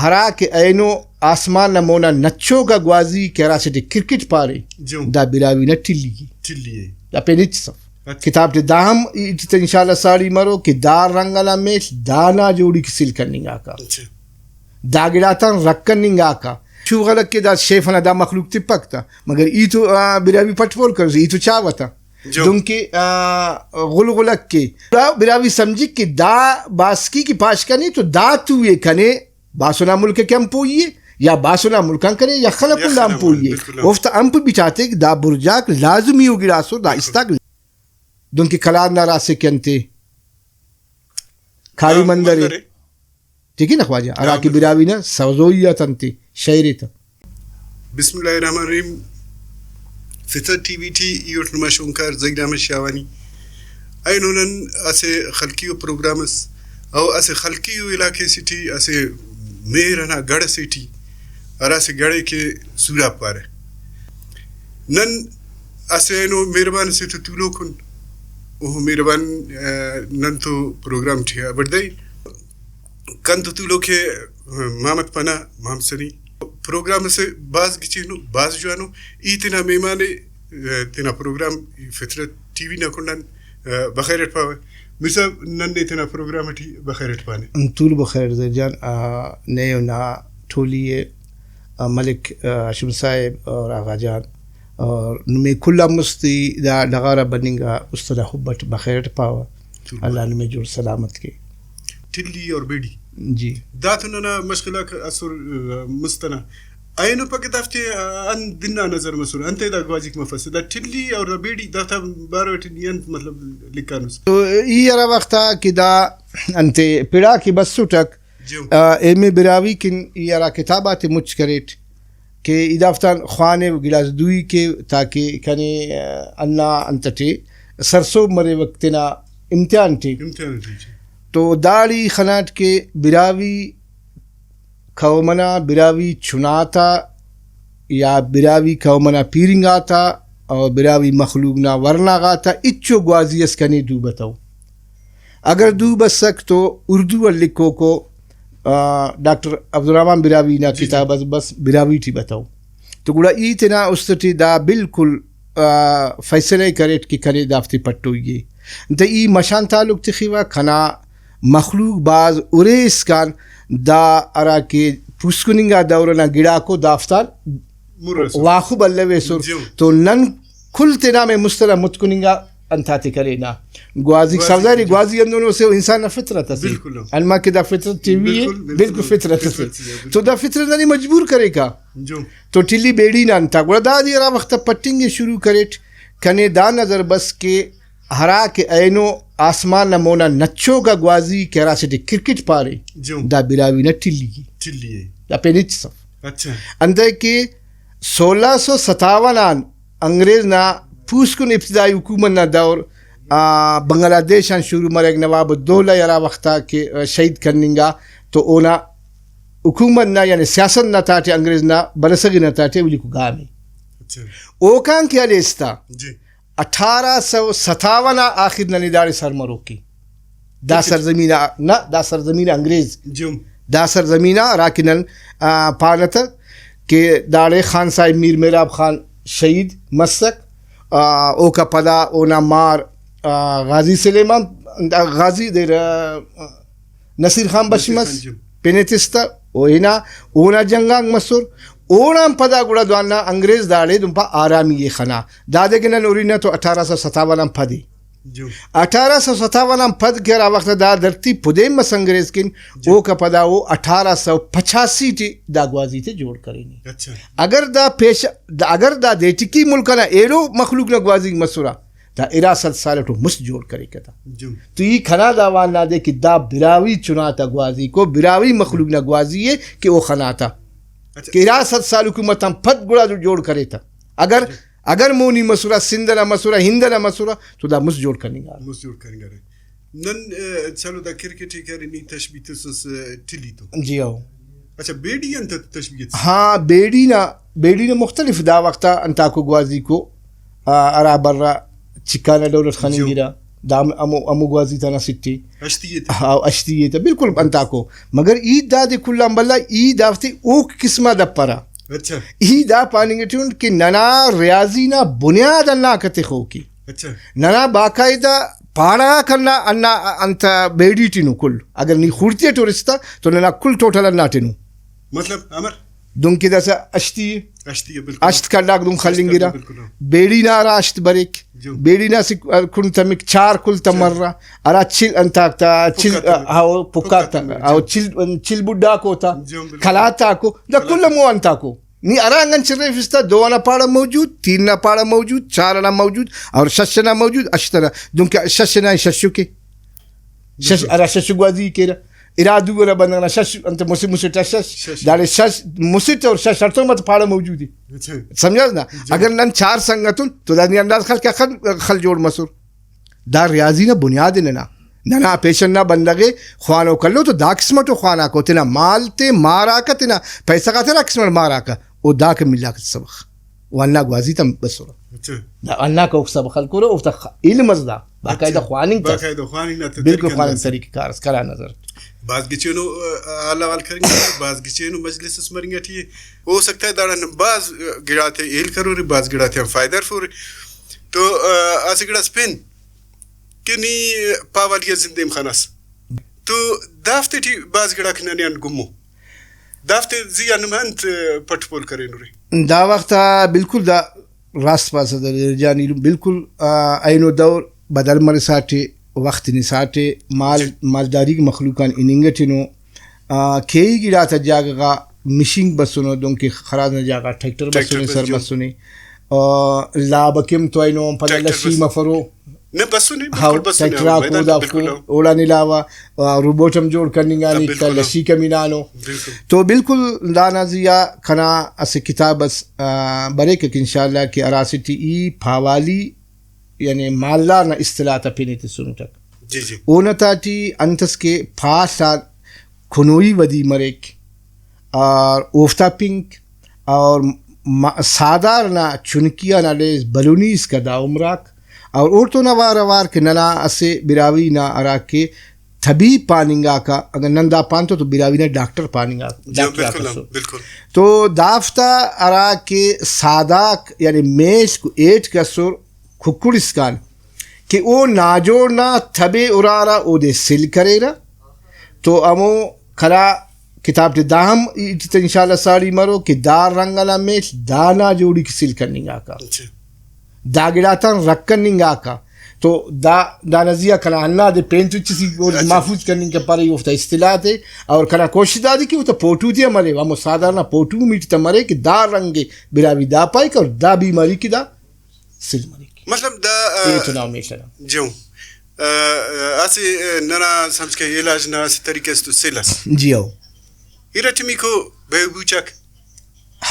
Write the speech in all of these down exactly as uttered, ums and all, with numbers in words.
ہرا کہ اینو آسمان نا مونا نچوکا گوازی کہ ہرا سے ٹی کرکٹ پارے، جون۔ دا براہوئی نا ٹلی ءِ۔ ٹلی ءِ۔ دا پین ہچس اف۔ اچھا۔ کتاب ٹی دا ہم ای ٹی تہ انشاءاللہ ساڑی مرو کہ دا رنگ ئنا میڷ دانا جوڑی کہ سل کننگاکا۔ اچھا۔ دا گڑاتان رکھ کننگاکا۔ شوغلک کہ دا شیف ئنا دا مخلوق تپک تا۔ مگر ای تو، آ، براہوئی پٹ پول کروس، ای تو چاوہ تا۔ جون۔ دنکہ، آ، غلغلک کہ دا براہوئی سمجھک کہ دا باسکی کہ پاش کنے تو دا تو ئے کنے باسنا ملک کہ امپوئی ءِ یا باسنا ملک آن کنے یا خلق یا آن خلق آن، امپوئی ءِ۔ بالکل۔ اوفتا امپ بچاتیک دا برجاک لازمی او گڑاسو دا استاک۔ دنکہ قلات نا راسے کہ انتے کاری ہاں، مندر ءِ۔ مندر ءِ۔ ٹھیک ءِ نا خواجہ؟ ہرا ہاں، کہ بالکل۔ براہوئی نا سوزوئی آ تنتے شئیر ءِ تہ۔ بسم اللہ الرحمن الرحیم۔ فطرت ٹی وی ٹی ای اوٹ نما شونکار ظہیر احمد شاہوانی۔ اینو نن اسہ خلقی ءُ پروگرام اس، او اسہ خلقی ءُ علاقے سے ٹی اسہ مہر ئنا گڑھ سے ٹی، ہراسہ گڑھ ءِ کہ سوراب پارہ۔ نن اسہ اینو مہربان سے تو تولوک ان، او مہربان، آ، نن تو پروگرام ٹی آ بڑدئی۔ کن تو تولوک ءِ محمد پناہ محمد سنی۔ پروگرام اسے بھاز گچینو، بھاز جوانو۔ ای تینا مہمان ءِ، تینا پروگرام فطرت ٹی وی نا کنڈان بخیر اٹ پاوہ۔ میر صاحب، نن نے تینا پروگرام ٹی بخیر اٹ پانے۔ تول بخیر زید جان، آ، نے نا ٹولی ءِ، آ، ملک، آ، ہاشم صاحب اور آغا جان اور نمے کل آن مست ای دا ڈغار آ بننگ آ است ئنا حب اٹ بخیر اٹ پاوہ۔ اللہ نمے جوڑ سلامت کے۔ ٹلی اور بیڑی۔ جی۔ دا تو ننا مشغلہ ک-، اسر، آ، مست ئنا۔ اینو پکہ دافتے، آ، انت دن آ نظر مسر، انتئے دا گوازیک مفسہ۔ دا ٹلی اور دا بیڑی دافتا بارو ٹی نی انت مطلب لکھانس؟ تو ای ہرا وخت آ کہ دا انتے پڑا کہ بسٹک، جی۔ آ، ایمے براہوئی کن ای ہرا کتاب آتے مچ کریٹ کہ ای دافتان خوانو، گڑاس دوئی کیو تاکہ کنے، آ، ہندا انت ئٹی سرسہب مریوک تینا امتحان ٹی۔ امتحان ٹی، جی۔ تو داڑے ای خناٹ کہ براہوئی قوم ئنا، براہوئی چناتا یا براہوئی قوم ئنا پیرنگ آتا اور براہوئی مخلوق نا ورنا غاتا ہچو گوازی اس کنے دو بتو۔ اگر دو بسک تو اردو آ لکھوکو، آ، ڈاکٹر عبدالرحمن براہوئی نا، جی، جی۔ کتاب اس بس براہوئی ٹی بتو۔ تو گڑا ای تینا است ٹی دا بالکل، آ، فیصلہ ءِ کریٹ کہ کنے دافتے پٹوئی ءِ۔ انتئے ای مش آن تعلق تخیوہ، کنا مخلوق بھاز ارے اسکان دا ہرا کہ پوسکننگا دور ئنا گڑاکو دافتان مر ئسر۔ واخب الویسر۔ جی۔ تو نن کل تینا مے مست ئنا متکننگا انتاتے کرینہ۔ گوازیک گوازی، سوزاری جی۔ گوازی ہندنو سے انسان نا فطرت اسے۔ بالکل۔ انما کہ دا فطرت ٹی وی اے، بالکل، بالکل۔ بالکل فطرت اسے۔ فطرت سے، بالکل۔ تو دا فطرت ننے مجبور کریکہ۔ جی۔ تو ٹلی بیڑی نا انتا۔ گڑا دادے ہرا وخت پٹنگ ئے شروع کریٹ، کنے دا نظر بس کہ ہرا کہ اینو آسمان نا مونا نچوکا گوازی کہ ہراسے ٹی کرکٹ پارے، جی۔ دا براہوئی نا ٹلی ءِ۔ ٹلی ءِ۔ دا پین ہچس اف۔ اچھا۔ انتئے کہ سولہ سو ستاون آن انگریز نا پوسکن ابتدائی حکومت نا دور، آ، بنگلہ دیش آن شروع مریک، نواب الدولہ ءِ ہرا وخت آ کہ شہید کننگا تو اونا حکومت نا یعنی سیاست نا تہٹی انگریز نا برسغی نا تہٹی اولیکو گام ءِ۔ اچھا۔ اوکان کہ ہلیس تا، جی۔ اٹھارہ سو ستاون آ آخر ننے داڑے سر مروک ءِ۔ دا سرزمین آ، نہ، دا سرزمین آ انگریز۔ جی۔ دا سرزمین آ ہرا کہ نن، آ، پانہ تہ کہ داڑے خان صاحب میر مہراب خان شہید مسک، آ، اوکا پدا اونا مار، آ، غازی سلیمان، غازی دیر، آ، نصیر خان بش نصیر خان مس، جی۔ پن ایتس تہ، او ہنا، اونا جنگ آنگ مسر۔ اوڑان پدا گڑا دوانا انگریز داڑے دنپا آرامی ءِ خنا۔ دادے کہ نن ہرنہ تو اٹھارہ سو ستاون آن پد ءِ۔ جی۔ اٹھارہ سو ستاون آن پد کہ ہرا وخت دا دھرتی پدین مس انگریز کن، جی۔ اوکا پدا او اٹھارہ سو پچاسی ٹی دا گوازی تے جوڑ کرینے۔ اچھا۔ اگر دا پیش، دا، اگر دا دیٹکی ملک ئنا ایلو مخلوق نا گوازی مسرہ، دا ارا صد سال ٹو مست جوڑ کریکہ تا۔ جم۔ تو ای کنا دا وان نادے کہ دا براہوئی چنا تا گوازی کو، براہوئی مخلوق نا گوازی ءِ کہ او خنا تا۔ اچھا۔ کہ ارا صد سال حکومت آن پد گڑا جوڑ کرے تا۔ اگر، جی۔ اگر مونی مسرہ، سندھ ئنا مسرہ، ہند ئنا مسرہ، تو دا مست جوڑ کننگا۔ مست جوڑ کننگا۔ نن، آ، چلو دا کرکٹ ءِ کہ ارے نی تشبیہ تسس، آ، ٹلی تو۔ جی ہو۔ اچھا، بیڑی انت تشبیہ تس؟ ہاں، بیڑی نا، بیڑی نا مختلف دا وخت آ انتاکو گوازیکو، آ، ہرا برا چکانا ڈول اٹ خننگرہ۔ جی۔ دا ہم-، ہمو، ہمو گوازی تا ناسٹ ءِ۔ ہشتی ءِ تہ۔ ہاں، ہشتی ءِ تہ، بالکل انتاکو۔ مگر ای دادے کل آن بھلا، ای دافتے اوک قسم آ دپرہ۔ اچھا۔ ای دا پاننگ ٹی اُن کہ ننا ریاضی نا بنیاد ہندا کتخوک ءِ۔ اچھا۔ ننا باقاعدہ پاڑہ غاک ہندا، ہندا انت بیڑی ٹی نو کل۔ اگر نی خوڑتی اٹ ہُرس تہ تو ننا کل ٹوٹل ہندا ٹی نو۔ مطلب، امر؟ دنکہ داسہ ہشتی ءِ۔ ہشتی ءِ، بالکل۔ ہشت کنڈاک دن خلنگرہ۔ بالکل، ہاں۔ بیڑی نا ہرا ہشت بریک۔ جی۔ بیڑی نا اسہ کنڈ تمک، چار کل تمرہ۔ ہرا چل انتاک تا، چل، پکاک تمک۔ ہاں، پکاک پکاک تمک، تمک، ہاں، جی۔ چل، چل بڈاکو تا، جی، بالکل۔ کلاتاکو، دا کل ہمو انتاکو۔ نی ہرا انگن چریفس تا، دو ئنا پاڑہ موجود، تین نا پاڑہ موجود، چار ئنا موجود، اور شش ئنا موجود، ہشت ئنا، دنکہ شش ئنا ششو کے۔ شش، بالکل۔ ہرا شش گوازی کیرہ۔ ارا دو ئنا بندغ نا شش، انت مسہ مسٹ آ شش۔ شش۔ داڑے شش مسٹ اور شش ہڑتوم آ تو پاڑہ موجود ءِ۔ اچھا۔ سمجھاس نا؟ جی۔ اگر نن چار سنگت ان تو دا نی انداز خل کہ خل، خل جوڑ مسر۔ دا ریاضی نا بنیاد ءِ ننا۔ ننا پیشن نا بندغ ءِ خوانوک الو تو دا قسم اٹ او خواناکو، تینا مال تے ماراکہ، تینا پیسہ غاتے ہرا قسم اٹ ماراکہ، او داکہ ملاکہ سبخ۔ و ہندا گوازی تا بسرہ۔ اچھا۔ دا ہندا کہ اوفک سبخ ہلکرہ، اوفتا خ-، علم اس دا، باقاعدہ اچھا۔ خواننگ تا۔ باقاعدہ خواننگ نا تو بالکل طریقہ خواننگ اس۔ طریقہ کار اس کنا نظر۔ بھاز گچینو، آ، حال احوال کرینگ ٹی، بھاز گچینو مجلس اس مرنگ ٹی۔ ہو سکتا ہے داڑان بھاز، آ، گڑاتے ہیل کرورے، بھاز گڑاتے آن فائدہ ہرفورے۔ تو، آ، اسہ گڑاس پین کہ نی پاوالی آ زندیم خناس، تو دافتے ٹی بھاز گڑاک ننے آن گمو۔ دافتے زی آ نم انت پٹ پول کرینرے؟ دا وخت آ بالکل دا راست پاسہ دے جان ایلم، بالکل، آ، اینو دور بدل مرساٹے، وخت ہنساٹے، مال، جی۔ مالداری مخلوق آن ہننگ ٹی نو، آ، کیہی گڑاتا جاگہ غا مشینک بسنو، دنکہ خراج نا جاگہ ٹریکٹر ٹریکٹر بسنے، بس سر جو۔ بسنے۔ آ، لاب اکیم تو اینو پدا ٹریکٹر لشی بس۔ مفرو۔ نہ بسنے، ہاؤ، بالکل بسنے، ٹریکٹر آکو بالکل، دا بالکل۔ اوڑان علاوہ، آ، روبوٹ ہم جوڑ کننگانے، بالکل۔ لشی کم ہنانو۔ بالکل۔ تو بالکل دانا زی آ کنا اسہ کتاب اس، آ، بریک کہ انشاءاللہ کہ ہراسے ٹی ای پاوالی یعنی مالدار نا اصطلاح تا پن ایتسنٹک۔ جی، جی۔ اونا تہٹی انت اس کہ پاڷ آن کنوئی ودی مریک اور اوفتا پنک اور م-، ساہدار نا چنکی آن ہلیس بلونی اسکا دا عمراک اور اوڑتون اوار اوار کہ ننا اسہ براہوئی نا ہرا کہ طبیب پاننگاکہ، اگر نن دا پانتو تو براہوئی نا ڈاکٹر پاننگاکہ، جی، ڈاکٹر بالکل، آک اسر۔ بالکل۔ تو دافتا ہرا کہ ساہداک یعنی میڷک ایٹک اسر، ککڑ اسکان کہ او ناجوڑ نا تب ءِ ہرارہ اودے سل کریرہ، تو ہمو کنا کتاب ٹی دا ہم ہیت تہ انشاءاللہ ساڑی مرو کہ دا رنگ ئنا میڷ دا ناجوڑیک سل کننگاکہ، اچھا۔ دا گڑاتان رکھ کننگاکہ، تو دا، دانا زیہا کنا ہندادے پین تو ہچس ای اودے اچھا۔ محفوظ کننگ کہ پارے اوفتا اصطلاح تے، اور کنا کوشش دادے کہ اوتا پوٹو تے ہم ہلے، ہمو ساہدار نا پوٹو میٹ تا مرے کہ دا رنگ ءِ براہوئی دا پائک اور دا بیماری کہ دا سل مریک۔ مطلب دا، آ، پیٹ نا میڷ ئنا۔ جیو۔ آ، آ، اسہ، آ، ننا سمجھ کہ علاج نا اسہ طریقہ اس تو سل اس۔ جی ہو۔ ارٹمیکو بے بوچک۔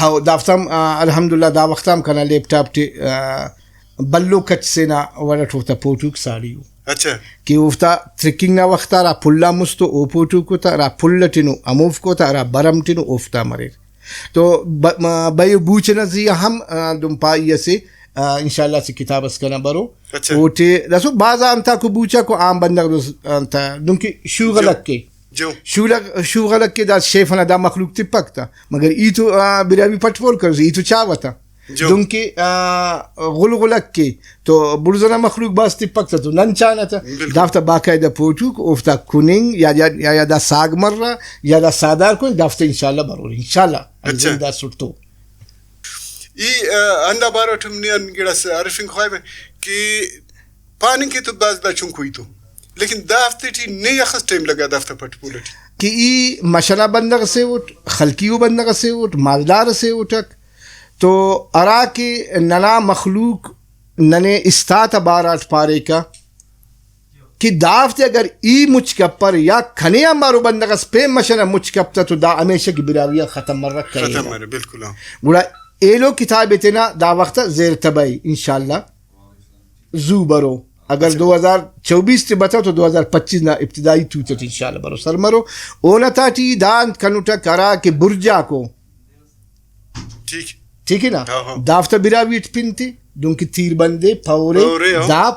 ہاؤ، دافتا ہم، آ، الحمدللہ دا وخت ہم کنا لیپ ٹاپ ٹی، آ، بھلو کچ سے نا وڑ اٹ اوفتا پوٹوک ساڑی ءُ۔ اچھا۔ کہ اوفتا ترکنگ نا وخت آ ہرا پھل آ مست او، او پوٹوکو تا، ہرا پھل اٹی نو ہموفکو تا، ہرا بھرم ٹی نو اوفتا مریر۔ تو ب-، م-، بئے و بوچ ئنا زی آ ہم، آ، دن پا ای اسہ، آ، انشاءاللہ اسہ کتاب اس کنا برو۔ اچھا۔ اوٹی داسو بھاز آ انتاکو بوچاکو عام بندغ دوس-، انت، دنکہ شوغلک کے۔ جو۔ شولک، شوغلک کے دا شیف ئنا دا مخلوق تپک تا۔ مگر ای تو، آ، براہوئی پٹ پول کروس، ای تو چاوہ تا۔ جو۔ دنکہ، آ، غلغلک کے تو بڑز ئنا مخلوق بھاز تپک تا تو نن چانہ تا۔ بالکل۔ دافتا باقاعدہ پوٹوک، اوفتا کننگ یا، یا، یا، یا دا ساگ مرہ، یا دا ساہدار کننگ، دافتے انشاءاللہ برور، انشاءاللہ۔ اچھا۔ دا سٹو۔ ای، آ، ہندا بارو ٹی ہم نی آن گڑاس ہرفنگ خواہوہ کہ پاننگ کہ تو بھاز دا چنکو ہیت ءُ، لیکن دافتے ٹی نے اخس ٹائم لگا دافتا پٹ پول ٹی؟ کہ ای مش ئنا بندغ ئسے اٹ، خلقی ءُ بندغ ئسے اٹ، مالدار ئسے اٹک، تو ہرا کہ ننا مخلوق ننے استاتا باراٹ پاریکہ، کہ دافتے اگر ای مچ کپر یا کنے آن بارو بندغ اس پین مش ئنا مچ کپ تہ تو دا ہمیشہ کہ براہوئی آن ختم مرک کریرہ۔ ختم مرے، بالکل، ہاں۔ گڑا ایلو کتاب ءِ تینا دا وخت آ زیر طبع ءِ انشاءاللہ زو برو۔ اگر اچھا۔ دو ہزار چوبیس ٹی بتو تو دو ہزار پچیس نا ابتدائی توت اٹ انشاءاللہ برو سر مرو۔ اونا تہٹی دا انت کنٹک ہرا کہ برجاکو۔ ٹھیک۔ ٹھیک ءِ نا؟ ہاں، ہاں۔ دافتا براہوئی اٹ پن تے، دنکہ تیر بندے، پورے، پورے، ہاں۔ دا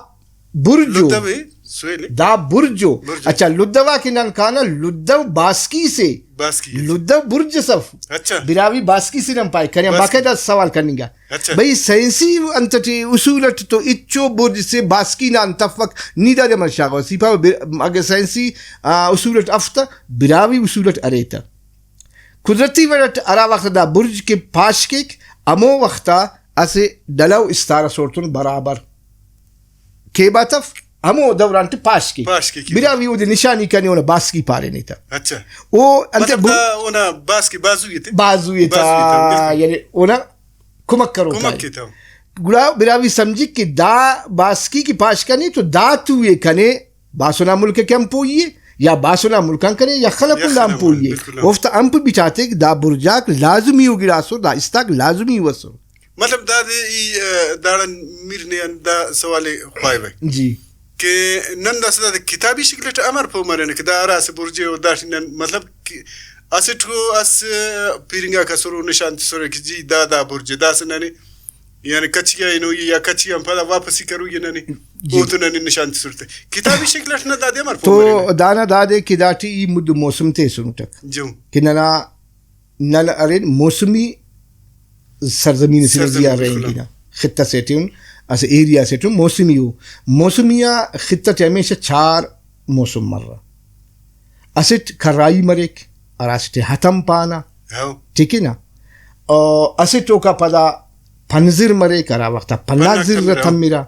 برج ءُ۔ لدو ءِ سویل ءِ۔ دا برج ءُ۔ برج ءُ۔ اچھا، لدو آ کہ نن کانہ، لدو باسکی سے۔ باسکی سے۔ لدو برج اس اف۔ اچھا۔ براہوئی باسکی سے نن پائک، کنے آن باسکی۔ باقاعدہ سوال کننگا۔ اچھا۔ بھئی، سائنسی انت ٹی اصول اٹ تو ہچو برج سے باسکی نا انت افک، نی دادے من شاغوس۔ ای پاوہ بر-، اگہ سائنسی، آ، اصول اٹ اف تہ براہوئی اصول اٹ ارے تہ۔ قدرتی وڑ اٹ ہرا وخت دا برج کہ پاش کیک، ہمو وخت آ اسہ ڈلو استار ئسے اوڑتون برابر کیبا تف، ہمو دوران ٹی پاش کیک۔ پاش کیک۔ براہوئی اودے نشانی کنے، اونا باسکی پارینے تہ۔ اچھا۔ او انتئے مطلب بر-، دا اونا باسکی بازو ءِ تہ؟ بازو ءِ تہ، بازو ءِ تہ، بالکل۔ یعنی اونا کمک کرو کمک تہ۔ ءِ تہ۔ گڑا براہوئی سمجھک کہ دا باسکی کہ پاش کنے تو دا تو ءِ کنے باسنا ملک کہ ہم پوئی ءِ، یا باسنا ملک آن کنے، یا خلق یا اللہ ہم خلق پوئی ءِ۔ بالکل۔ اوفتا امپ بٹاتے کہ دا برجاک لازمی او گڑاسر، دا استاک لازمی او اسر۔ مطلب دادے ای، ا، داڑان میر نے آن دا سوال ءِ خواہوہ۔ جی۔ کہ نن داسہ دادے کتابی شکل اٹ امر پہہ مرینہ کہ دا ہرا اسہ برج ءِ او داٹی نن مطلب کہ اسٹ او اسہ پیرنگاک اسر او نشان تسرہ کہ جی دا دا برج ءِ، داسہ ننے یعنی کچھی آ ہنوئی ءِ یا کچھی آن پدا واپسی کروئی ءِ ننے، جی۔ اوتون ننے نشان تسر تہ۔ کتابی شکل اٹ نن دادے امر پہہ تو مرینہ؟ دانا دادے کہ داٹی ای مد موسم تے ہیسنٹک۔ جی۔ کہ ننا نن ارین موسمی سرزمین اسے نا سرزمین زیہا بالکل۔ رہینگنہ۔ خطہ سے ٹی ان، اسہ ایریا سے ٹی ان موسمی او۔ موسمی آ خطہ ٹی ہمیشہ چار موسم مرہ۔ اسٹ کرائی مریک، ہراسے ٹی ہتم پانہ۔ ہو۔ ٹھیک ہے نا؟ او اسٹ اوکا پدا پنزر مریک، ہرا وخت آ پنا پنا زر تمرہ۔ تمرہ۔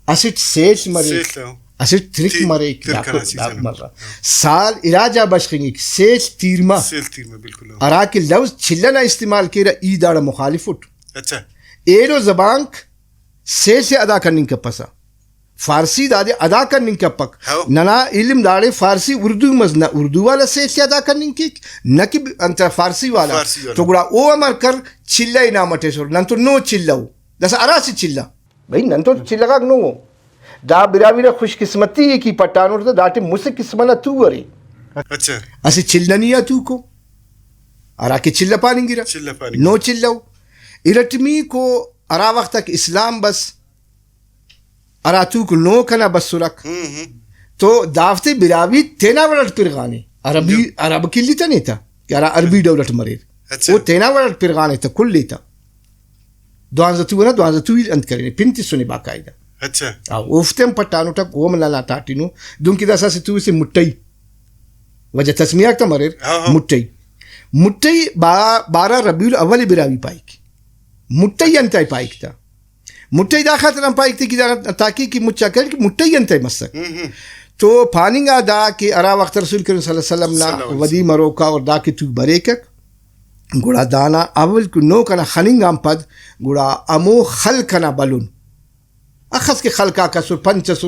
اسٹ سیڷ مریک، سیڷ، ہو۔ اسٹ ترک ترک، مریک، ترک داکو-، ہرا چیز داکو نا۔ مرہ۔ سال اراجا بشخنگک، سیڷ تیرمہ۔ سیڷ تیرمہ، بالکل، ہو۔ ہراکہ لوظ چلہ نا استعمال کیرہ، ای داڑا مخالف اٹ۔ اچھا۔ ایلو زبانک سیڷ ءِ ادا کننگ کپسہ۔ فارسی دادے ادا کننگ کپک۔ ہو۔ ننا علم داڑے فارسی اردو مس، نہ اردو والا سیڷ ءِ ادا کننگ کیک، نہ کہ انت فارسی والا۔ فارسی والا۔ تو گڑا او امر کر، چلہ ءِ نام اٹ ایسر، نن تو نو چلہ او۔ داسہ ہراسے چلہ۔ بھئی، نن تو چلہ غاک نو او۔ دا براہوئی نا خوش قسمتی ءِ کہ پٹھانوٹ تہ، داٹی مسہ قسم ئنا تو ارے۔ اچھا۔ اسہ چلہ نی آ توکو، ہراکہ چلہ پاننگرہ۔ چلہ پاننگرہ۔ نو چلہ او۔ ارٹمیکو ہرا وخت آ کہ اسلام بس، ہرا توک نو کنا بسرک۔ ہم، ہم۔ تو دافتے براہوئی تینا وڑ اٹ پرغانے۔ عربی، جی۔ عرب کلیتنے تہ، کہ ہرا عربی ڈول اٹ مریر۔ اچھا۔ او تینا وڑ اٹ پرغانے تہ، کل ءِ تہ۔ دوانزہ تو ئنا، دوانزہ تو ای انت کرینے، پن تسنے باقاعدہ۔ اچھا۔ آ، اوفتے ہم پٹھانوٹک، او ہم ننا تاٹی نو۔ دنکہ داسہ اسہ تو اسے مٹئی۔ وجہ تسمیہ غاک تہ مریر، ہاں، ہاں۔ مٹئی۔ مٹئی با-، بارہ ربیع الاول ءِ براہوئی پائک۔ مٹئی انتئے پائک تہ؟ مٹئی دا خاطر آن پائک تہ کہ دا تحقیق کہ مچا کریر کہ مٹئی انتئے مسک۔ ہم، ہم۔ تو پاننگا دا کہ ہرا وخت رسول کریم صلی اللہ علیہ وسلم نا صلی اللہ علیہ وسلم۔ ودی مروکا اور دا کہ تو بریکک، گڑا دانا اول کہ نوک ئنا خننگ آن پد گڑا ہمو خلق ئنا بھلن، اخس کہ خلق آک اسر، پنچ اسر،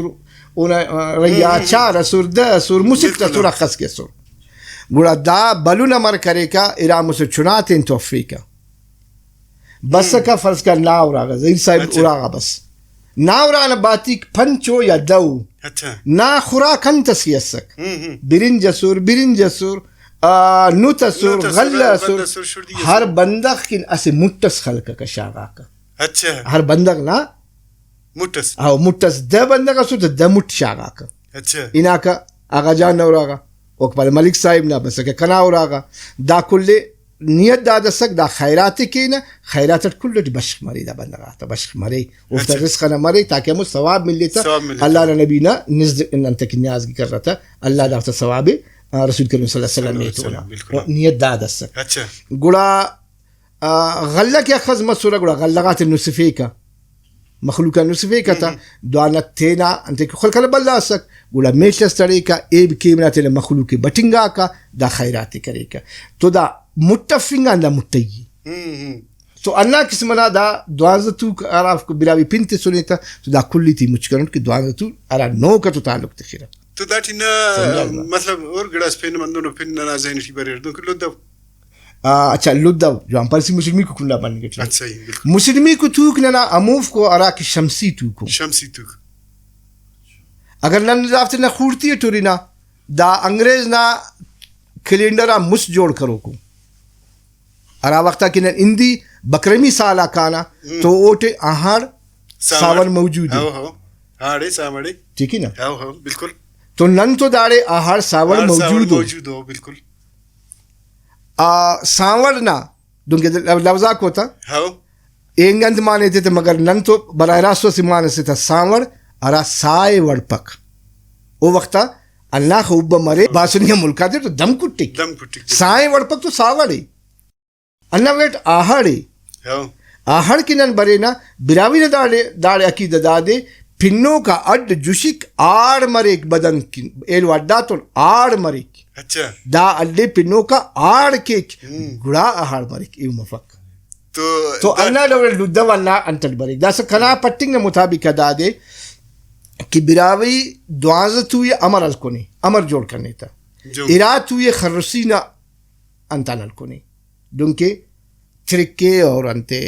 اونا، آ، رہی آ ہم۔ چار اسر، دہ اسر، مسٹ بالکل۔ اسر، اخس کہ اسر۔ گڑا دا بھلن امر کریکہ، ارا مسہ چنا تین تو ہرفیکہ۔ بسکہ، ہم۔ فرض کر نا اراغا، زہیر صاحب اچھا۔ اراغا بس۔ نا ارا نا باتیک پنچ او یا دہ او۔ اچھا۔ نا خوراک انت اس کہ اسک؟ ہم، ہم۔ برنج اسر، برنج اسر، آ، نت اسر، نت اسر، غلہ اسر، غلہ اسر، شڑدی اسر۔ ہر بندغ کن اسہ مٹ اس خلککہ شاغاکہ۔ اچھا۔ ہر بندغ نا مٹ اس۔ ہاں، مٹ اس۔ دہ بندغ اسر تہ دہ مٹ شاغاکہ۔ اچھا۔ ہناکہ آغا جان نا اراغا، اوکا پد ملک صاحب نا، بسکہ کنا اراغا۔ دا کل ءِ نیت داد اسک، دا خیرات ءِ کینہ، خیرات اٹ کل ٹی بشخ مرے، دا بندغ آتا بشخ مرے، اوفتا اچھا۔ رزق ئنا مرے، تاکہ ہمو ثواب ملے تہ، ثواب ملے تہ۔ اللہ نا نبی نا نزد انت کہ نیاز کرہ تہ، اللہ دافتا ثواب ءِ، آ، رسول کریم صلی اللہ علیہ وسلم صلی اللہ علیہ وسلم، ایتونہ۔ بالکل۔ نیت داد اسک۔ اچھا۔ گڑا آ، غلہ کہ اخس مسرہ، گڑا غلہ غاتے نسفیکہ، مخلوق آ نسفیکہ تہ، ہم۔ دوانا تینا انتئے کہ خلق ئنا بھلا اسک، گڑا میڷ اس تڑیکہ، ایب کیم نا تینا مخلوق ءِ بٹنگاکہ، دا خیرات ءِ کریکہ۔ تو دا مٹ افنگ آن دا مٹئی ءِ۔ ہم، ہم۔ تو ہندا قسم ئنا دا دوانزہ توک ہرافک براہوئی پن تسنے تہ، تو دا کل ءِ تے مچ کرینٹ کہ دوانزہ تو ہرا نوک تو تعلق تخرہ۔ تو داٹی نا، سمجھا گڑا؟ مطلب، اور گڑاس پین ہندنو پن ننا ذہن ٹی بریر، دنکہ لدو۔ آ، اچھا، لدو، جوان پارسی مسلمیکو کنڈا مننگ ٹی۔ اچھا، ای، بالکل۔ مسلمیکو توک ننا ہموفکو ہراکہ شمسی توکو۔ شمسی توک۔ اگر نن دافتے نا خوڑتی اٹ ہرنہ، دا انگریز نا کیلنڈر آ مست جوڑ کروکو۔ ہرا وخت آ کہ نن ہندی بکرمی سال آ کانہ، ہم۔ تو اوٹے اہاڑ ساون۔ ساون موجود ءِ۔ ہو، ہو۔ آڑے سانوڑے۔ ٹھیک ہے نا؟ ہاں، ہاں، بالکل۔ تو نن تو داڑے آہاڑ سانوڑ آڑ سانوڑ موجود ہو۔ موجود ہو، بالکل۔ آ، سانوڑ نا دنکہ لو-، لوزاکو تا۔ ہاؤ۔ اینگ انت مان ایتے تہ، مگر نن تو براہ راست اسہ مان اسے تا سانوڑ، ہرا ساہ ئے وڑپک۔ او وخت آ ہنداخہ ابا مرے، باسنی آ ملک آتے تو دم کٹک۔ دم کٹک۔ ساہ ئے وڑپک تو سانوڑ ئے۔ ہندا ویٹ آہڑ ئے۔ ہاؤ۔ آہڑ کہ نن برینہ، براہوئی نا داڑے، داڑے عقیدہ دادے، پنوکا ہڈ جشک آڑ مریک بدن کن، ایلو ہڈ آتون آڑ مریک۔ اچھا۔ دا ہڈ ئے پنوکا آڑ کیک، ہم۔ گڑا آہڑ مریک، ایہن مفک۔ تو تو دا ہندا ڈول لدہ و ہندا انت اٹ بریک۔ داسہ کنا پٹنگ نا مطابق آ دادے کہ براہوئی دوانزہ توئی امر ہلکنے، امر جوڑ کنے تا۔ جو۔ ارا توئی خرسی نا انتان ہلکنے، دنکہ ترکے اور انتے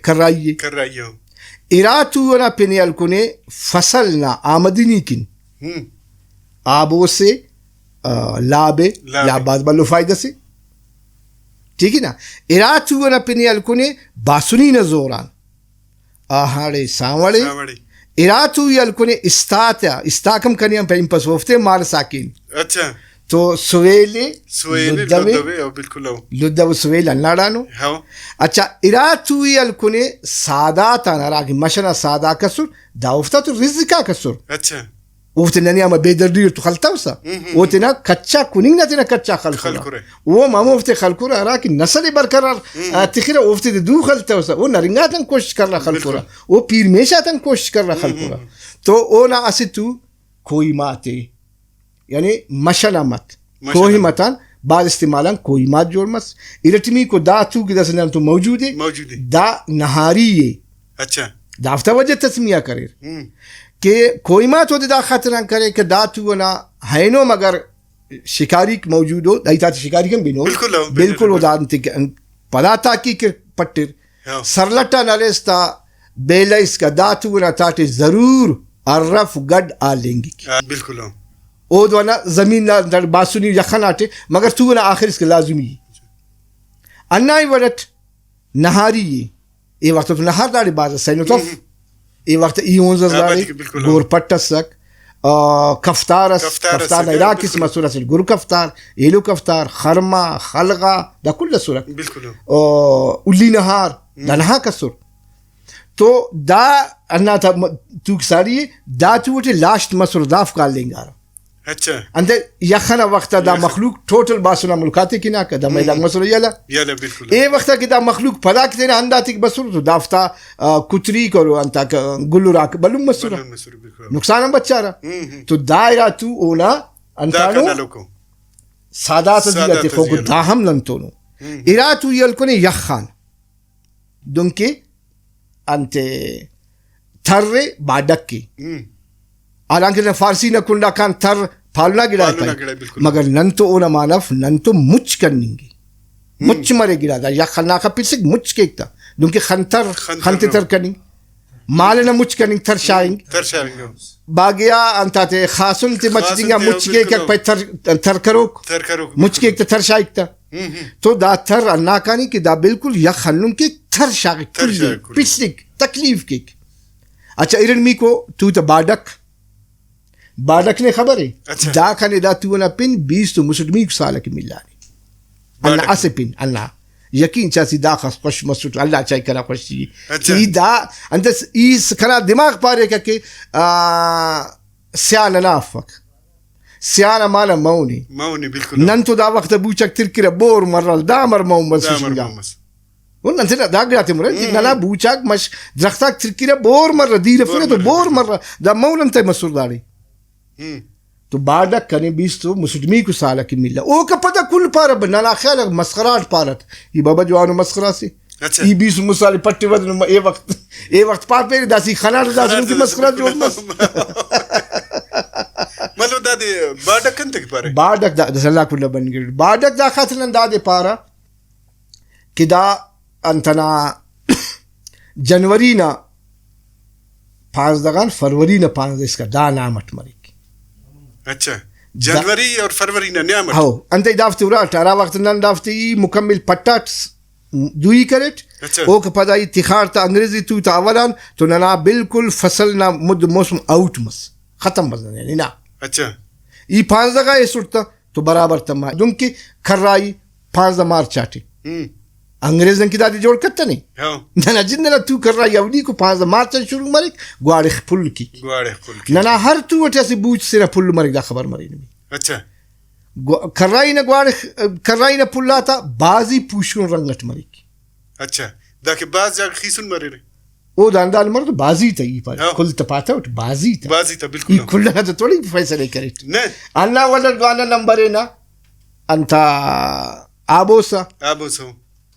کرائی ئے۔ کرائی ئے۔ ارا تو ئنا پن ئے ہلکنے فصل نا آمدنی کن۔ ہم۔ آب او سے، آ، لاب ئے، لاب ئے۔ لاب بھاز بھلو فائدہ سے۔ ٹھیک ہے نا؟ ارا تو ئنا پن ئے ہلکنے باسنی نا زور آن۔ آہاڑے سانوڑے۔ سانوڑے۔ ارا تو ای ہلکنے استا تیا، استاک ہم کنے آن پین پس اوفتے مال ساکن۔ اچھا۔ تو سویل ئے، سویل ئے، لدو ئے۔ لدو ئے، او بالکل او۔ لدو و سویل ہنداڑانو۔ ہاؤ۔ اچھا، ارا تو ای ہلکنے سادات آن، ہرا کہ مش ئنا ساداک اسر، دا اوفتا تو رزق آک اسر۔ اچھا۔ اوفتے ننے ہمہ بے دردی اٹ تو خلتوسہ۔ ہم، ہم، او ہم۔ تینا کچا کننگ نا تینا کچا خلکرہ۔ خلکرہ۔ او ہم ہموفتے خلکرہ ہرا کہ نسل ئے برقرار، ہم۔ آ، تخرہ، اوفتے تے دو خلتوسہ۔ او نرنگاتان کوشش کرنا خلکرہ۔ بالکل۔ او پیر میشاتان کوشش کرنا ہم، ہم، خلکرہ۔ ہم۔ تو اونا اسہ تو کوہی ماتے، یعنی مش ئنا مت، مش ئنا کوہی مت۔ متان بھاز استعمال آن کوہی مات جوڑ مس۔ ارٹمیکو دا تو کہ داسہ نن تو موجود ءِ۔ موجود ءِ۔ دا نہاری ءِ۔ اچھا۔ دافتا وجہ تسمیہ کریر۔ ہم۔ کہ کوہی مات اودے دا خاطر آن کرے کہ دا تو ئنا اینو مگر شکاریک موجود او، دائی تاتے شکاریک ہم بنو۔ بالکل، ہاں، بالکل۔ بالکل، او دا انتے کہ پدا تحقیق پٹر۔ ہاں۔ سرلٹ آن ہلیس تا بیلہ اسکا دا تو ئنا تاٹے ضرور ہرف گڈ آلینگک۔ ہاں، بالکل، ہاں۔ اودو ئنا زمین نا دڑ باسنی یخن آٹے، مگر تو ئنا آخر اسکا لازمی ءِ۔ ہندا ہی وڑ اٹ نہاری ءِ۔ اے وخت تو نہار داڑے بھاز اسینو تف۔ ہم۔ اے وخت ای اونز اس ہاں، داڑے، بھاز بالکل۔ گور پٹ اسک، آ، کفتار اس، کفتار اس، کفتار نا اِرا بالکل۔ قسم اسر، اسٹ گر کفتار، ایلو کفتار، خرما، خلغا، دا کل اسرہ۔ بالکل۔ آ، الی نہار، ہم۔ دا نہاک اسر۔ تو دا ہندا تا م-، توک ساڑی ءِ، دا تو ٹی لاشت مسر، دافک آلینگارہ۔ اچھا۔ انتئے یخ ئنا وخت آ دا یخ۔ مخلوق ٹوٹل باسن آ ملک آتیکن ہناکہ، دا ہم۔ میدان مسرہ یلہ۔ یلہ، بالکل۔ اے وخت آ کہ دا مخلوق پدا کہ تینا ہند آتیک بسر تو دافتا، آ، کتریک اور انتاک گلراک بھلن مسرہ۔ بھلن مسرہ، بالکل۔ نقصان ہم بچارہ۔ ہم، ہم۔ تو دا ارا تو اونا داکان انتانو ہلوکو۔ سادات آ زیہا سادات آ تخوکو، زیہا۔ دا ہم ننتونو۔ ہم۔ ارا تو ای ہلکنے یخ آن۔ دنکہ انتے تر ءِ، باڈک ءِ۔ ہم۔ حالانکہ نن فارسی نا کنڈا کان تر پالنا گڑا ءِ پالنا پائک۔ گڑا ءِ، بالکل۔ مگر نن تو اونا معنی اف، نن تو مچ کننگ ءِ۔ ہم۔ مچ مرے گڑا دا، یخ ہنداخہ پسک مچ کیک تا۔ دنکہ خنتر، خنتر خن تے نو۔ تر کننگ۔ مال ئنا مچ کننگ تر شاغنگ۔ تر شاغنگ۔ باگیا انتاتے خاسن تے مچ خاسن دنگا تے، مچ کیک بالکل۔ پائے تر، تر کروک۔ تر کروک، مچ بالکل۔ کیک تا تر شاغک تا۔ ہم، ہم۔ تو دا تر ہنداکانی کہ دا بالکل یخ ہندن کہ تر شاغک، تر کل شاغک کل۔ پسک، تکلیف کیک۔ اچھا، ارٹمیکو تو تا باڈک، باڈک نے خبر ءِ؟ اچھا۔ دا کنے دا تو ئنا پن بیست و مسٹ میکو سال ئکن ملانے۔ ہندا باڈک۔ اسہ پن، ہندا یقین چاسی داخس خوش مسٹ، اللہ چائک کنا خوشی ءِ۔ اچھا۔ کہ ای دا، انت ای س-، کنا دماغ پاریکہ کہ، آ، سیال ہنا افک۔ سیال نا معنی مون ءِ۔ مون ءِ، بالکل۔ نن تو دا وخت بوچاک ترکرہ بور مرہ، دا امر مون بس دا امر شنگا۔ مون بس۔ او نن تینا دا گڑاتے مرہ، ہم۔ ننا بوچاک مش درختاک ترکرہ بور مرہ، دیر افرہ بور تو مرہ۔ بور مرہ۔ دا مون انتئے مسر داڑے؟ ہم۔ تو باڈک کنے بیست و مسٹ میکو سال ئکن ملہ۔ اوکا پدا کل پارہ، ننا خیال آ مسخرہ اٹ پارٹ۔ ای بابا جوانو مسخرہ سے۔ اچھا۔ ای بیست مسال پٹوہ نما اے وخت، اے وخت پاپیر داسی خناٹ داسی خناٹ مسخرہ جوڑ مس۔ مطلب دادے باڈک انت کہ پارے؟ باڈک دا، دا سلا کل بن گڑ۔ باڈک دا خاطر نن دادے پارہ کہ دا انتنا جنوری نا پانزدہ غان فروری نا پانزدہ اسکا دا نیام اٹ مریک۔ اچھا، دا جنوری اور فروری نا نیام اٹ؟ ہو، انتئے دافتے اراٹ، ہرا وخت نن دافتے ای مکمل پٹاٹ دوئی کریٹ۔ اچھا۔ اوکا پدا ای تخار تا انگریزی تو تا اول آن تو ننا بالکل فصل نا مد موسم آؤٹ مس، ختم مس ننے نا۔ اچھا۔ ای پانزدہ غا ایسٹ تا تو برابر تما، دنکہ کھرائی پانزدہ مارچ آٹے۔ ہم۔ انگریز نن کہ دادے جوڑ کتنے۔ ہاں۔ ننا جند ئنا تو کھرائی اولیکو پانزدہ مارچ آن شروع مریک، گواڑخ پھل کیک۔ گواڑخ پھل کیک۔ ننا ہر تو اٹی اسہ بوچ سے نا پھل مریک، دا خبر مرے نمے۔ اچھا۔ گو-، کھرائی نا گواڑخ، کھرائی نا پھل آتا بازی پوشکن رنگ اٹ مریک۔ اچھا۔ دا کہ باز جاگہ خیسن مریرہ۔ او دا ہندان مرو تو بازی تا ای پارے، ہاں۔ کل تا پاتہ اٹ بازی تا۔ بازی تا، بالکل۔ ای کل ئنا تو تھوڑی فیصلہ کریٹ۔ نہ۔ ہندا ولدا دوانا نمبر ئنا انتا آبوسا۔ آبوسا۔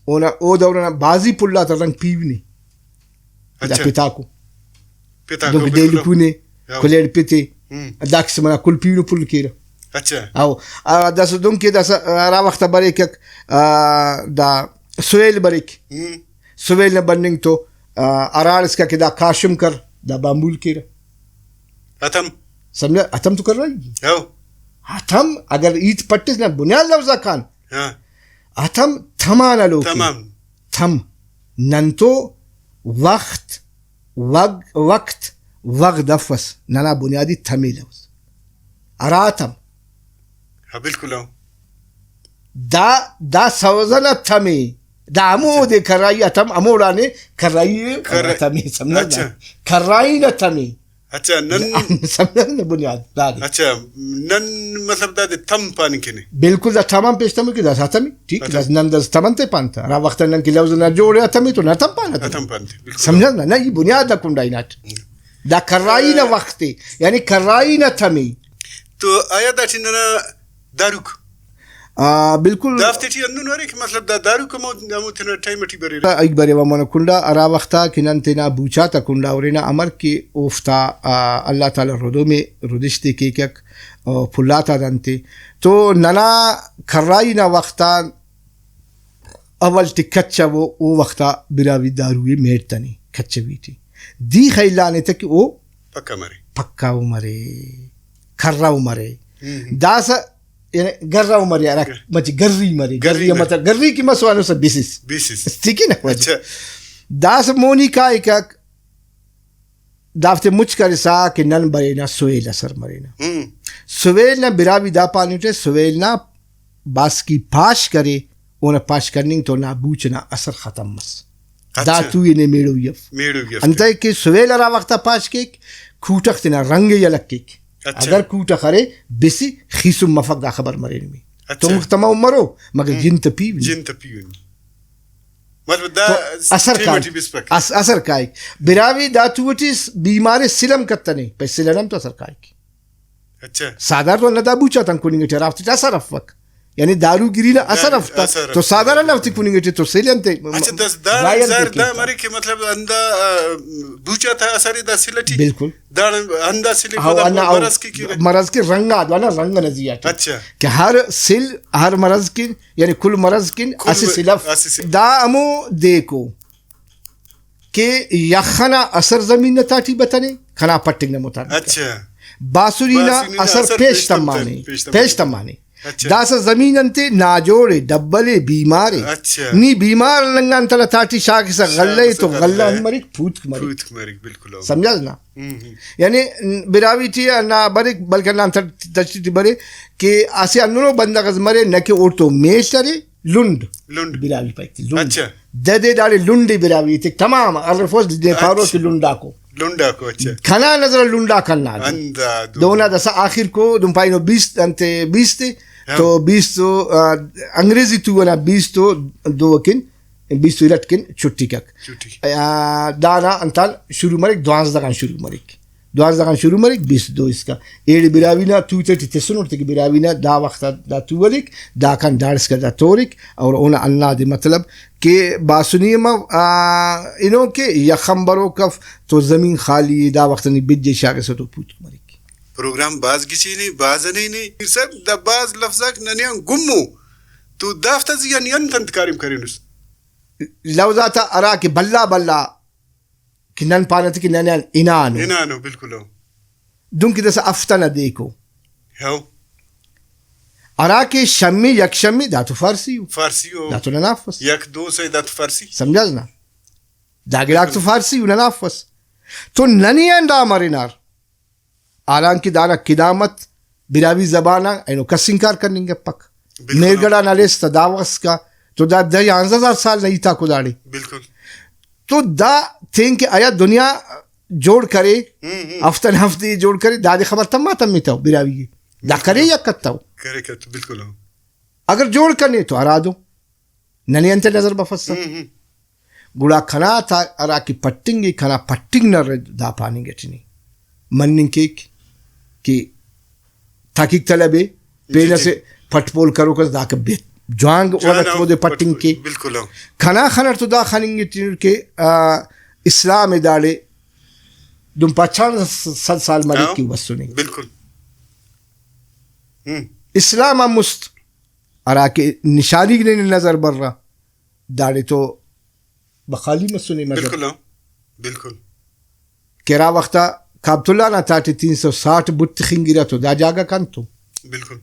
اونا او دور ئنا بازی پھل آتا رنگ پیہنے۔ دا اچھا۔ پتاکو۔ پتاکو، دنکہ بالکل۔ ڈیلکو نے، ہاں۔ کلیڑ پتے، ہم۔ دا قسم ئنا کل پیہنو پھل کیرہ۔ اچھا۔ او، آ، داسہ دنکہ داسہ ہرا وخت آ بریکک، آ، دا سویل بریک۔ ہم۔ سویل نا بننگ تو، آ، ہراڑسکا کہ دا کاشم کر، دا بامبول کیرہ۔ ہتم۔ سمجھا؟ ہتم تو کرائی۔ ہو۔ ہتم اگر ہیت پٹس نا بنیاد لوز آ کان، ہاں۔ ہتم تھم آن ہلوک ءِ۔ تھم آن۔ تھم۔ نن تو وخت، وگ-، وقت، وغد افس۔ ننا بنیادی تھم ءِ لوز۔ ہرا تھم؟ ہاں، بالکل ہاں۔ دا، دا سوز ئنا تھم ءِ۔ دا ہمودے کرائی آ تھم، ہموڑانے کرائی ءِ کر-، تھم ءِ، سمجھنا؟ اچھا۔ کرائی نا تھم ءِ۔ اچھا، نن سمجھنا بنیاد دادے۔ اچھا، نن مطلب دادے تھم پاننگ کنے۔ بالکل، دا تھم آن پیش تمو کہ داسہ تھم ءِ، ٹھیک، اچھا۔ داسہ نن داسہ تھم انتے پانتہ، ہرا وخت نن کہ لوز نا جوڑ ءِ تھم ءِ تو نا تھم پانہ تھم۔ تھم پانتہ، بالکل۔ سمجھنا؟ نہ، ای بنیاد نا کنڈا ہناٹ۔ ہم۔ دا کرائی نا وخت ءِ، یعنی کرائی نا تھم ءِ۔ تو آیا داٹی ننا داروک؟ آ، بالکل۔ دافتے ٹی ہندن ارے کہ مطلب دا داروک ہمو، ہمو تینا ٹائم ٹی بریرہ۔ ای بریوہ مونا کنڈا، ہرا وخت آ کہ نن تینا بوچاتا کنڈا ہرینہ، امر کہ اوفتا، آ، اللہ تعالی ردوم ءِ، ردش تے کیکک، او پھل آتا دنتے۔ تو ننا کرائی نا وخت آن اول ٹی کچ ءِ، او وخت آ براہوئی دارو ءِ میڑتنے کچوی ٹی۔ دی خیلانے تہ کہ او پکا مرے۔ پکاؤ مرے، کراؤ مرے۔ ہم۔ داسہ یعنی گراؤ مرے، ہرا گر-، مچہ گری مرے، گری گری مرے۔ مطلب گری کہ مسو ہنوسہ بسس۔ بسس۔ ٹھیک ہے نا؟ اچھا۔ داسہ مونی کائکک، دافتے مچ کرسا کہ نن برینہ سویل اسر مرینہ۔ ہم۔ سویل نا براہوئی دا پانٹ ءِ، سویل نا باسکی پاش کرے، اونا پاش کننگ تو نا بوچ ئنا اثر ختم مس۔ دا اچھا۔ تو ای نے میڑوئی اف۔ میڑوئی اف۔ انتئے کہ سویل ہرا وخت آ پاش کیک، کوٹخ تینا رنگ ءِ یلہ کیک۔ اچھا۔ اگر کوٹخ ارے، بسی خیسن مفک، دا خبر مرے نمے۔ اچھا۔ تنگخ تمام مرو، مگر ہم۔ جن تہ پیہن۔ جن تہ پیہن۔ مطلب دا تو اثر ٹیم کائک۔ ٹی بسپک۔ اس-، اثر کائک۔ براہوئی دا تو ٹی س-، بیمار ءِ سل ہم کتنے، پائے سل ئنا ہم تو اثر کائک۔ اچھا۔ ساہدار تو ہندا بوچ آتان کننگ ٹی ہرافتے ٹی اثر افک۔ یعنی دارو گری نا اثر افتا۔ اثر تو افتا۔ ساہدار ہندا وخت کننگ ٹی تو سل انتے م-، اچھا، دس-، دا ضائع انتے زہر دا کیتا۔ مریک کہ مطلب ہندا، آ، بوچ آتا اثر ءِ دا سل ٹی۔ بالکل۔ داڑے ہندا سل ءِ ہاں، پدا ہندا او مرض کے کیرہ۔ مرض کے رنگ آ، دوانا رنگ نا زیہا ٹی۔ اچھا۔ کہ ہر سل، ہر مرض کن، یعنی کل مرض کن کل اسہ م-، سل اف۔ اسہ سل۔ دا ہمو دیکو کہ یخ ئنا اثر زمین نا تہٹی بتنے، کنا پٹنگ نا مطابق۔ اچھا۔ باسنی نا باسنی نا اثر اثر پیش پیش تمانے، تمانے، پیش تمانے۔ پیش تمانے۔ اچھا۔ داسہ زمین انتے ناجوڑ ءِ، ڈبل ءِ، بیمار ءِ۔ اچھا۔ نی بیمار ہلنگان تینا تہٹی شاغسہ غلہ ءِ تو شاغسہ غلہ غلہ ءِ۔ ہند مریک، پوتک مریک۔ پوتک مریک، بالکل ہو۔ سمجھاس نا؟ ہم، ہم۔ یعنی براہوئی ٹی ہندا بریک، بلکہ ہندا انت تشریح ٹی بریک کہ اسہ ہندنو بندغ اس مرے نہ کہ اوڑتون میڷ ارے، لنڈ۔ لنڈ۔ براہوئی پائک تے لنڈ۔ اچھا۔ ددے داڑے لنڈ ءِ براہوئی تے تمام ارفوس دے پاروس کہ اچھا۔ لنڈاکو۔ لنڈاکو، اچھا۔ کنا نظر لنڈاک ہندا دے۔ ہندا دو۔ دونا داسہ آخر کو دن پائنو بیست انتے بیست ءِ ہاں۔ تو بیست و، آ، انگریزی تو ئنا بیست و دو کن، بیست و ارٹ کن چھٹی کک۔ چھٹی۔ آ، دانا انتان شروع مریک، دوانزدہ غان شروع مریک۔ دوانزدہ غان شروع مریک، بیست و دو اسکا۔ ایڑے براہوئی نا تو تیٹی تسنٹ تیکہ براہوئی نا دا وخت آ دا تو ہلیک، داکان داڑسکا دا تورک، اور اونا ہندادے مطلب کہ باسنی ہم، آ، ہنو کہ یخ ہم بروک اف تو زمین خالی ءِ، دا وخت نی بج ءِ شاغسہ تو پوتک مریک۔ پروگرام بھاز گچین ءِ، بھاز ہنین ءِ۔ میر صاحب، دا بھاز لفظ آک ننے آن گم ءُ، تو دافتا زی آ نی انت انت کاریم کرینس؟ لوز آتا ہرا کہ بھلا بھلا کہ نن پانہ تہ کہ ننے آن ہنانو۔ ہنانو، بالکل ہو۔ دنکہ داسہ ہفتہ نا دیکو۔ ہو۔ ہرا کہ شمی، یک شمی، دا تو فارسی ءُ۔ فارسی ءُ۔ دا تو ننا افس۔ یک دو سے دا تو فارسی۔ سمجھاس نا؟ دا گڑاک تو فارسی ءُ، ننا افس۔ تو ننے آن دا مرینار۔ حالانکہ دانا قدامت براہوئی زبان آ اینو کس انکار کننگ کپک۔ بالکل۔ مہرگڑھ آن ہلیس تہ دا وخت اسکا تو دا دہ یانزہ ہزار سال نا ہیتاکو داڑے۔ بالکل۔ تو دا تینکہ آیا دنیا جوڑ کرے، ہم، ہم۔ ہفتہ نا ہفتے جوڑ کرے، دادے خبر تما تمتو براہوئی ءِ۔ دا کرے یا کتو؟ کرے کتو، بالکل، ہاں۔ اگر جوڑ کنے تو ہرادو ننے انت نظر بفسہ؟ ہم، ہم۔ گڑا کنا تا ہرا کہ پٹنگ ءِ، کنا پٹنگ نا رد دا پاننگ اٹی نی مننگ کیک کہ تحقیق طلب ءِ، جی، پین جی۔ اسہ پٹ پول کروک اس داکہ بے-، جوانگ جوان وڑ اٹ ہم اودے پٹ-، پٹنگ کے۔ بالکل ہم۔ کنا خن اٹ تو دا خننگ اٹی کہ، آ، اسلام ءِ داڑے دن پاچان صد سال مریک ہاں۔ کہ بسنے۔ بالکل۔ ہم۔ اسلام آن مست ہرا کہ نشانی نے نظر برا، داڑے تو بخالی مسنے مذہب۔ بالکل ہاں، بالکل۔ کہ ہرا وخت آ کابت اللہ نا تاٹی تین سو ساٹھ بت تخنگرہ تو دا جاگہ کنتو؟ بالکل۔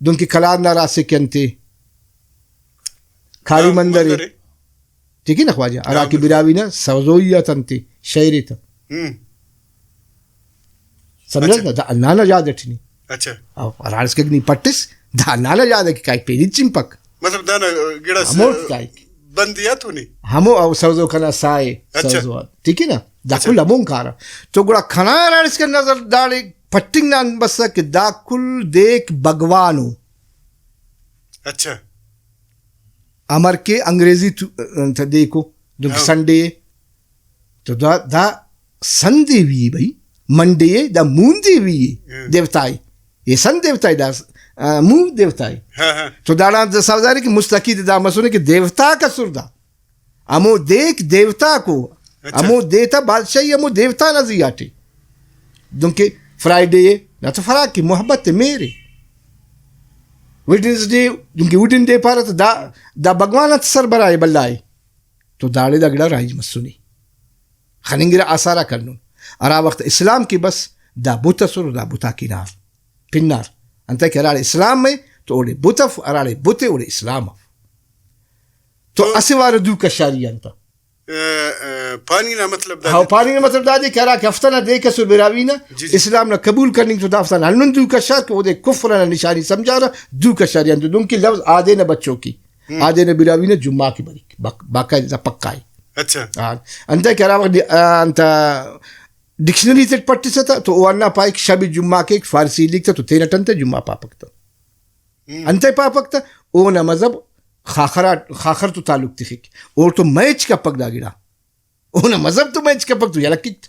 دنکہ کلات نا راسے کہ انتے کاری ہاں، مندرے۔ مندرے۔ ٹھیک ہے نا خواجہ؟ ہرا ہاں، کہ بالکل۔ براہوئی نا سوزوئی آ تنتے شئیرے تہ۔ ہم۔ سمجھس اچھا۔ نا؟ دا اللہ نا یاد اٹی نی۔ اچھا۔ او ہراڑسکہ نی پٹس، دا اللہ نا یاد ءِ کہ کائک پین ہچ چنپک۔ مطلب دانا گڑاس ہموٹ کائک۔ بند یا تو نی؟ ہمو او سوزو کنا سائے اچھا۔ سوزو آ۔ ٹھیک ہے نا؟ دا اچھا۔ کل ہمون کارہ۔ تو گڑا کنا ہراڑسکہ نظر داڑے پٹنگ نا انت بسہ کہ دا کل دیک بھگوان ءُ۔ اچھا۔ امر کہ انگریزی تو، انت دیکو، دنکہ ہاں۔ سنڈے ءِ۔ تو دا، دا سن دیوی ءِ بھئی، منڈے ءِ، دا مون دیوی ءِ، ہاں۔ دیوتا ءِ۔ اے سن دیوتا ءِ دا، آ، مون دیوتا ءِ۔ ہاں، ہاں۔ تو داڑان دا سوزارے کہ مستقید دا مسنے کہ دیوتاک اسر دا۔ ہمو دیک دیوتاک ءُ، اچھا۔ ہمو دے تا بادشاہی ہمو دیوتا نا زی آٹے۔ دنکہ فرائیڈے ءِ، دا تو فراق ءِ، محبت ءِ، مہر ءِ۔ ویڈنسڈے، دنکہ وڈن ڈے پارہ تو دا، دا بھگوان آتا سربراہ ءِ، بھلا ءِ۔ تو داڑے دا گڑا رائج مسنے۔ خننگرہ آثار آک ہندن۔ ہرا وخت اسلام کہ بس، دا بت اسر، دا بت آک ہنار، پنار۔ انتئے کہ ہراڑے اسلام ءِ تو اوڑے بت اف، ہراڑے بت ءِ اوڑے اسلام اف۔ تو تو اسہ وارو دو کشاری آن تہ۔ ا، ا، پاننگ نا مطلب دا ہاں، دے۔ پاننگ نا مطلب دادے کہ ہرا کہ ہفتہ نا دیک اسر براہوئی نا، جی، جی۔ اسلام نا قبول کننگ تو دافتان ہندن دو کشار کہ اودے کفر ئنا نشانی سمجھارہ، دو کشاری آن تو دنکہ لوز آدینہ بچوکی۔ ہم۔ آدینہ براہوئی نا جمعہ کہ بریک، باق-، باقاعدہ پکا ءِ۔ اچھا۔ ہاں، انتئے کہ ہرا وخت، آ، انت ڈکشنری تیٹ پٹسہ تہ تو او ہندا پائک شب جمعہ کیک، فارسی لکھ تہ تو تینٹ انتئے جمعہ پاپک تہ۔ ہم۔ انتئے پاپک تہ، اونا مذہب خاخر آ-، خاخر تو تعلق تخک۔ اوڑتون مہچ کپک دا گڑا۔ اونا مذہب تو مہچ کپک تو یلہ کیک تہ۔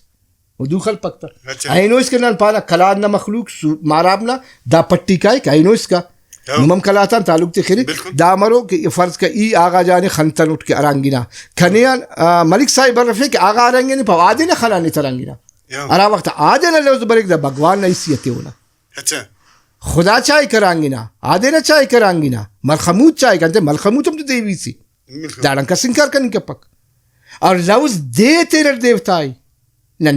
او دو خلپک تہ۔ اچھا۔ اینو اسکا نن پانہ کلات نا مخلوق سو-، ماراب نا دا پٹی کائک، اینو اسکا۔ ہاں۔ نم ہم کلات آن تعلق تخرے۔ بالکل۔ دا مرو کہ فرض کہ ای آغا جان ءِ خنتنٹ کہ ہرانگ ہنا۔ کنے آن، آ، ملک صاحب ہرفے کہ آغا ہرانگ ہنے پاو آدینہ خنانے تہ ہرانگ ہنا۔ ہاں۔ ہرا وخت آدینہ لوز بریک دا بھگوان نا حیثیت ءِ اونا۔ اچھا۔ خدا چائک ہرانگ ہنا، آدینہ چائک ہرانگ ہنا، ملخموت چائک، انتئے ملخموت ہم تو دیوی سے۔ بالکل۔ داڑان کس انکار کننگ کپک۔ اور لوز دے تینٹ دیوتا ءِ۔ نن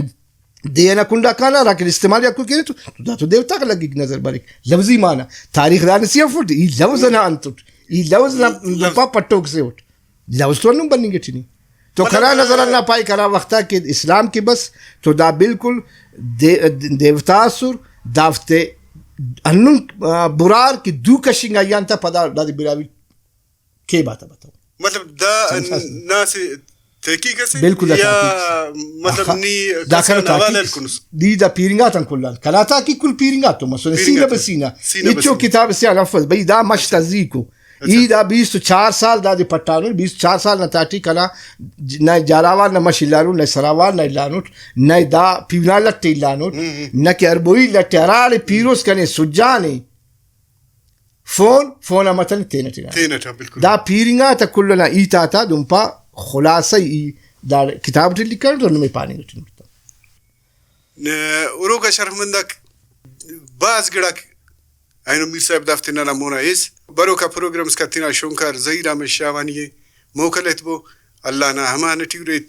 دے ئنا کنڈا کانہ، ہراکہ استعمال یا کل کینہ تو، تو دا تو دیوتا غا لگک نظر بریک۔ لوزی معنی۔ تاریخ دان اسے افٹ، ای لوز ئنا انت اٹ، ای لوز نا لوز۔ پا پٹوک سے اٹ۔ لوز تو ہندن بننگ اٹی نی۔ تو مطلب، کنا نظر آ، نا پائک ہرا وخت آ کہ اسلام کہ بس تو دا بالکل دے-، دیوتا ئسر، دافتے ہندن، آ، برار کہ دو کشنگ آ ایہان تا پدا دادے براہوئی کیب آتا بتو۔ مطلب دا سنساس۔ نا اسہ تحقیق اسے بالکل دا یا تحقیق۔ مطلب آخا-، نی دا کسان کنا حوالہ تحقیق ہلکنس۔ دی دا پیرنگاتان کل آن۔ کنا تحقیق کل پیرنگاتو مسنے۔ سینہ پیرنگاتو۔ بسینہ۔ سینہ ہچو بسینہ۔ کتاب سے آن افس۔ بھئی دا مش اچھا۔ تا زیکو۔ اچھا۔ ای دا بیست و چار سال دادے پٹانٹ، بیست و چار سال نا تہٹی کنا ج-، نئے جالاوان نا مش الانٹ، نئے سراوان نا الانٹ، نئے دا پیہنا لٹ ءِ الانٹ، ہم، ہم۔ نہ کہ اربوئی لٹ ءِ ہراڑے پیروز کنے سجانے فون، فون آ متنے تینٹ ہنا۔ تینٹ ہنا، بالکل۔ دا پیرنگا تا کل ئنا ہیت آتا دہن پا خلاصہ ای دا کتاب ٹی لکھانٹ تو نمے پاننگ ٹی نمتا۔ نے ہروکا شرفمند آک بھاز گڑاک اینو میر صاحب دافتے ننا مونا ایس۔ بروکا پروگرام اسکا تینا شونکار ظہیر احمد شاہوانی ءِ موکل ایتبو۔ اللہ نا امان اٹی اریت،